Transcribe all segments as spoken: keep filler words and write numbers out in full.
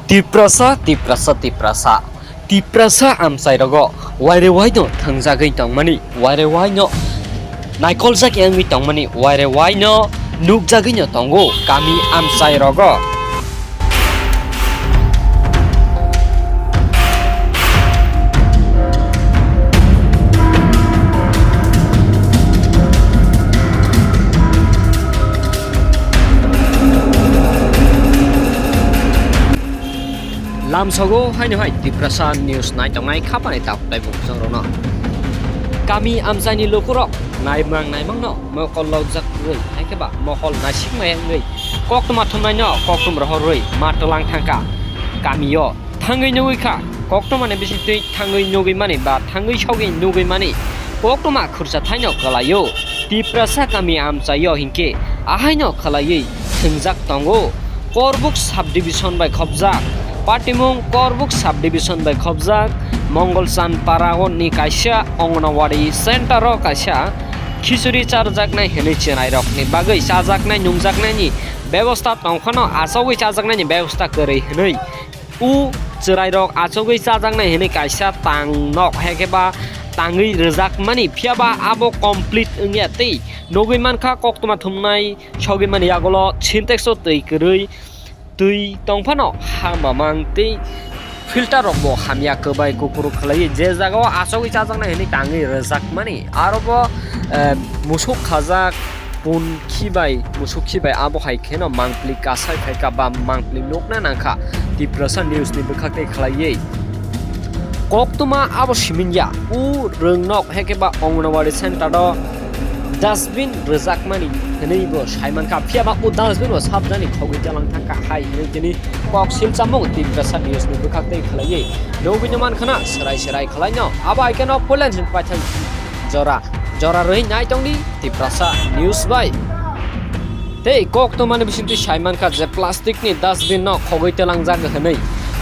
Tiprasa, Tiprasa, Tiprasa, Tiprasa amchai rogo waire waino thwngjagwi tongmani, waire waino naikoljak wngwi tongmani, waire waino nukjagwino tongo kami amchai rogo. Lamsogo haino hai Tiprasa News nai tongnai khapani takhuk taibo bwsongrokno. Kami amchaini lukurok naimang naimangno mokol lokjak rwi, hai khe ba mokol naisik maya wngwi koktwma thumnaino kokthum rohorwi ma twlang thangkha. Kamio thangwi nugwi kha, koktwmani bisingtwi thangwi nugwi mani ba thangwi sogwi nugwi mani koktwma khursa thaino kwlaio. Tiprasa kami amchaio hinkhe ahaino khwlaiwi thwngjak tongo. Korbuk subdivision bai khopjak, patimung Korbuk subdivision bai khopjak, Mongolchan para ni kaisa Anganwadi center o kaisa khichuri charjaknai hwnwi chwrairokni bagwi chajaknai nungjaknaini bebosta tongphano achogwi chajaknaini bebosta kwrwi hwnwi. O chwrairok achugwi chajaknai hwnwi kaisa tang nok, hai khe ba tangwi rwjakmani, phiya ba abo complete wngya tei nugwi mankha koktwma thumnai sogwi mani yagulo Sintex o twi kwrwi, twi tongphano ha mamang tei filter rokbo hamya kwbai kuphuru khwlaiwi je jagao achugwi chajaknai hwnwi tangwi rwjakmani. Aro bo, eh, musuk khajak, pun khibai, musuk khibai abo hai kheno mangpili kasai phaikha ba mangpili nukna nangkha Tiprasa News ni bwkhak tei khwlaiwi. Koktwma abo simin ya, o rwngnok hai khe ba Anganwadi center o dustbin rwjakmani hwnwi bo sai mankha, phiya ba o dustbin bo sabjani khogwi tei lang thangkha hai hwnwi tini kok silchamung Tiprasa News ni bwkhak tei khwlaiwi. Nugwino mankha na swrai swrai khwlaino, abo hai kheno puilaini paithak jora. Jora rwui nai tongdi Tiprasa News bai. Tei koktwmani bisingtwi sai mankha je plastic ni dustbin no khogwi twlangjak hwnwi.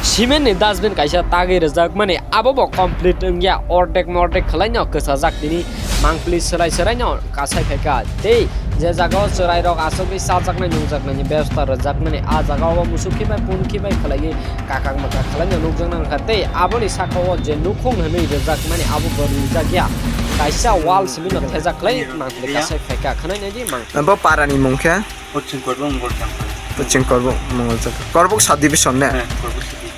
Cement ni dustbin kaisa tagwi rwjakmani abo bo complete wngya, ordek mordek khwlaino kwchajak tini mangpili swrai swraino kasai phaikha. Tei je jagao chwrairok achugwi chajaknai nungjaknaini bebosta rwjakmani a jagao musuk khibai pun khibai khwlaiwi kakak mwkak khwlaino nukjakna wngkha tei aboni sakao je nukhung hwnwi rwjakmani abo bo rwjakya. Kaisa wall simi no thejak khlai mangpili kasai phaikha, khwnai naidi mangpili. Bo para ni mung khe? Pochin Korbuk Mongol Champara. Pochin Korbuk Mongol Champara. Korbuk sub division ne? Heh, Korbuk sub division.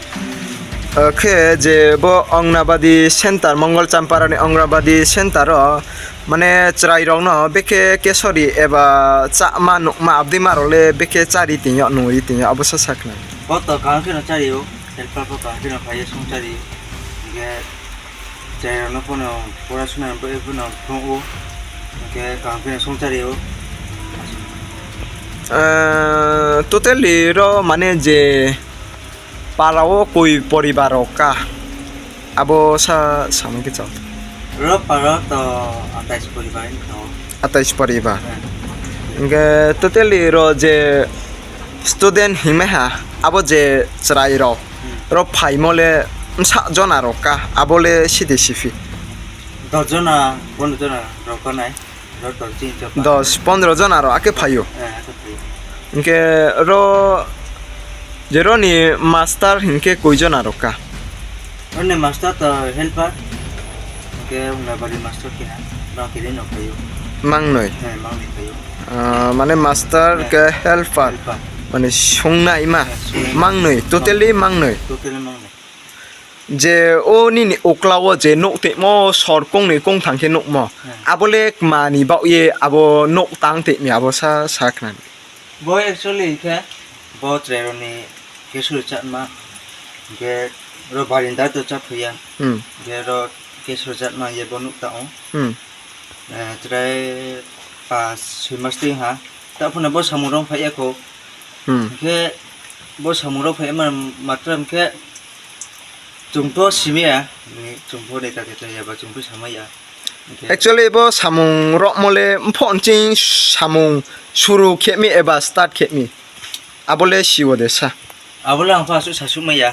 O khe je bo Anganwadi center, Mongol Champara ni Anganwadi center o, mane chwrairokno bekhe kesori eba chama nukma abdi marok le bekhe chari tongyo, nungwi tongyo, abo sa sakna. Bo to kaham kheno chario, helper bo kaham kheno phaiyo song chario. Hingkhe chwrairokno phano pora swnam bai phano phunukgo, hingkhe kaham kheno song chario. Eh, totally ro mane je para o koi poribar rok ka? Abo sa samung khe chao. Ro para to atais poribar wngkha o. Atais poribar. Heh. Hingkhe totally ro je student hinmai ha, abo je chwrai rok, hmm, ro phaimo le bwsa jona rok ka, abo le side siphi? Dos jona, pondro jona rok ka nai. Dos, pondro jona ro ake phaio. Eh, ake phaio. Hingke ro, je roni master hingke koi jona ro ka? Roni master to helper. Hingke Anganwadi master kina. Rong kiri no phaio. Mangnoi? Eh, mangnoi phaio. Ah, mane master, eh, ke helper. Helper. Mane songnai ma? Eh, songnai. Mangnoi, totally mangnoi? Totally mangnoi. Je o nini ukla o je nuk tongmo sor kongnwi kongthang khe nukmo, hmm, abo le kmani bagwi abo nuk tang tongmi abo sa, sa khnani. Bo actually khe bo chwrairokni kesuri chatma, hingkhe ro barinda to chathuya, hmm, hingkhe ro kesuri chatma ye bo nuk tang o. Hmm. Eh, chwrai pas soi mas twi ha. Ta phano bo samung rok phai ya kho. Hmm. Hingkhe bo samung rok phai ma matra hingkhe chwng to simi ya, ni chwng pho neta khe ya ba chwng pho sama ya. Hingkhe actually bo samung rok mole mpho nching samung suru khe mi eba start khe mi. Abo le si o de sa. Abo le ang pha su sa su ma ya.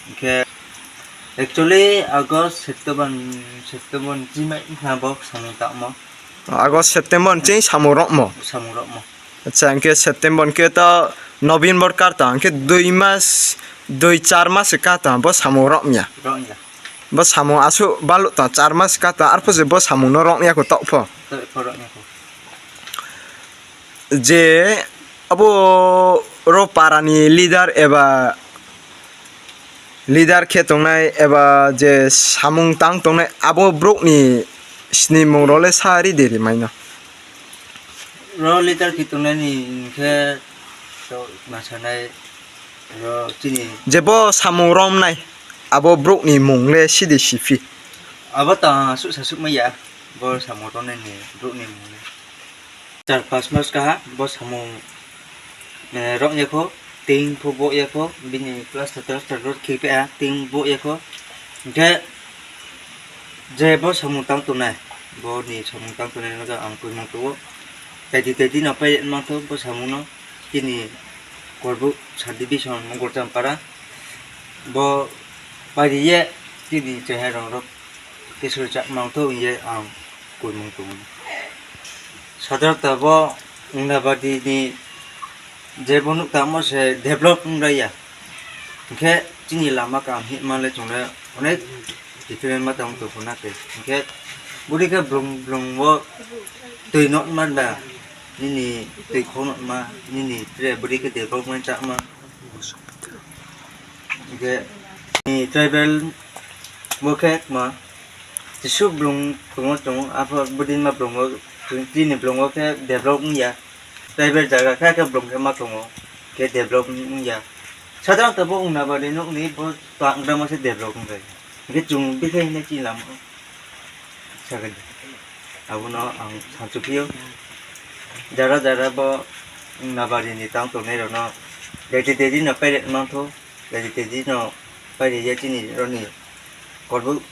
Hingkhe actually August, September, September ni chini wngkha bo samung tangmo. August, September ni chini samung rokmo? Samung rokmo. Acha, hingke September hingke to November kar to, hingke dui mas, Dui char mas se ka tong bo samung rok ya. Rok ya. Bo samung asuk balu tong char mas se ka tong arpho se bo samung no rok ya ko tok pho. Tok pho rok ya ko. Je abo ro para ni leader eba leader khe tongnai eba je samung tang tongnai abo borok ni sinimung rok le sa ri de ri mai no. Ro leader khe tongnai ni hwnkhe to ma sanai ro chini. Je bo samung romnai abo borok ni mung le sidi sipi. Abo ta suk sa suk maya bo samung romnai ni borok ni mung le. Char pas mas kaha bo samung, eh, rok ya kho, ting pho bo ya kho, bini plaster taster rok khe pe a, ting bo ya kho. Hingkhe je bo samung tang tongnai, bo ni samung tang tongnai no ang koi mang tongo. Tei di tei di no pai mang tho bo samung no, chini Korbuk subdivision Mongolcham para, bo pai ri ye chini chehai rok rok. Kisor chak mang tho hingye ang koi mung tongo. Sadar ta bo Anganwadi ni je bo nuk tamo se develop wng raya. Hingkhe chini lama kaham hima le chwng le onek different ma tong tong khuna khe. Hingkhe bwrwi khe blung blung bo twi nok ma da nini twi khok nok ma nini tre bwrwi khe development chak ma. Hingkhe ni tribal bo khe ma Jisu blung tongo tongo, aphor budin ma blungo, chini blungo khe develop wngya. Private jaga khe, khe blung khe ma tongo, khe develop wngya. Sadang tabuk Anganwadi nukni bo tangdama se develop wngkhe. Hingkhe chwng bikhe hwnwi chini lama sakani. Abono ang sansu phio. Jara jara bo Anganwadi ni tang tongnai rokno daily daily no pairet mantho. Daily daily no pairiya chini roni Korbuk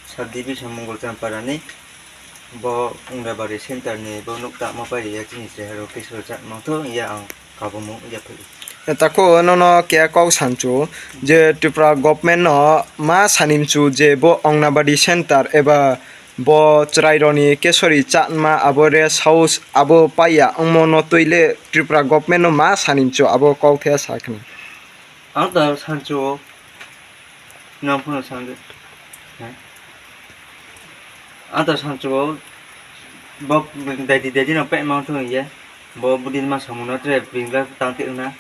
subdivision Mongolcham parani bo Anganwadi center ni bo nuk tamo pairiya chini cheharo kisor chak mantho ya ang kabomung ya phai. Tako nono kya kok sanchu je Tripura government no ma sanimchu je bo Anganwadi center eba bo chwrairokni kesori chatma abo rest house abo paiya wngmo no twi le Tripura government no ma sanimchu abo kok the sa khna. Ang ta sanchu o nang phano sange. Ang ta sanchu o bo daidi daidi no pek mang thung ye. Bo budin ma samung no tre bingla tang te na.